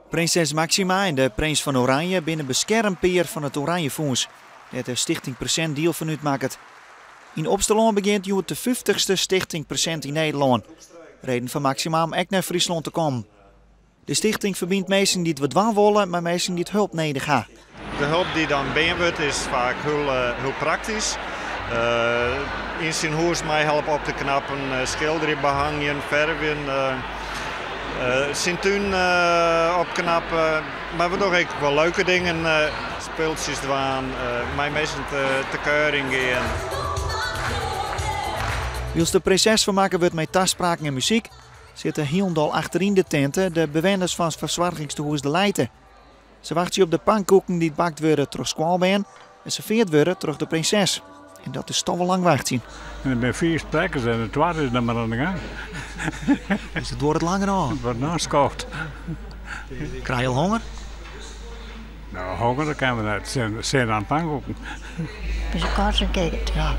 Prinses Maxima en de prins fan Oranje binne beskermpear fan it Oranjefûns, dêr't de Stichting Present diel fan útmakket. Yn Opsterlân begjint hjoed de fyftichste Stichting Present yn Nederlân. Reden foar Maxima om ek nei Fryslân te kommen. De stichting ferbynt minsken dy't wat dwaan wolle mei minsken dy't help nedich ha. De help dy't dan bean wurdt is faak hiel, hiel praktysk. Yn syn hûs meihelpe op te knappen, skilderjen, behangjen, fervjen, syn tún opknappe. Mar we dogge ek wol leuke dingen, spultsjes dwaan, mei minsken te kuierjen gean. Wylst de prinses fermakke wurdt mei taspraken en muzyk, sitte hielendal achteryn de tinte de bewenners fan fersoargingstehûs De Lijte. Se wachtsje op de pankoeken dy't bakt wurde troch skoalbern en serveard wurde troch de prinses. En dat is toch wol lang wachtsjen. En der binne fiif sprekkers en de twadde is noch mar oan de gang. Dus it duorret langer ôf. It wurdt noch skoft. Krije je al honger? No, honger, dat kin we net. Sin oan pankoeken. Dus ik kort en keet. Ja.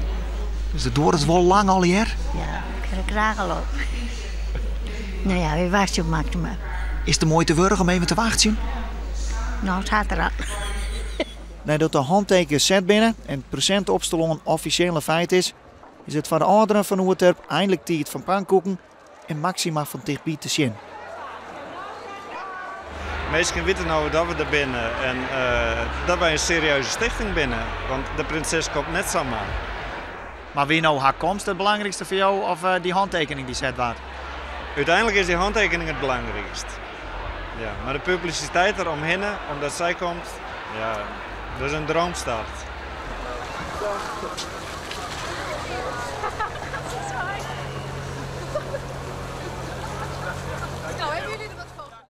Dus it duorret wol lang allegear? Ja, ik ha graach al op. No ja, wy wachtsje op Maxima. Is it de muoite wurdich om even te wachtsjen? No, it hat der al. Neidat de hantekens set binne en it presint Opsterlân offisjeel in feit is, is it foar de âlderen fan Oerterp einlik tiid foar pankoeken en Maxima fan tichtby te sjen. Minsken witte no dat we der binne en dat wy in serieuze stichting binne, want de prinses komt net samar. Mar wie no har komst it belangrykste foar jo of dy hantekening dy't set waard? Uteinlik is dy hantekening it belangrykst. Ja, mar de publisiteit der omhinne, omdat sy komt, ja, dat is in droomstart.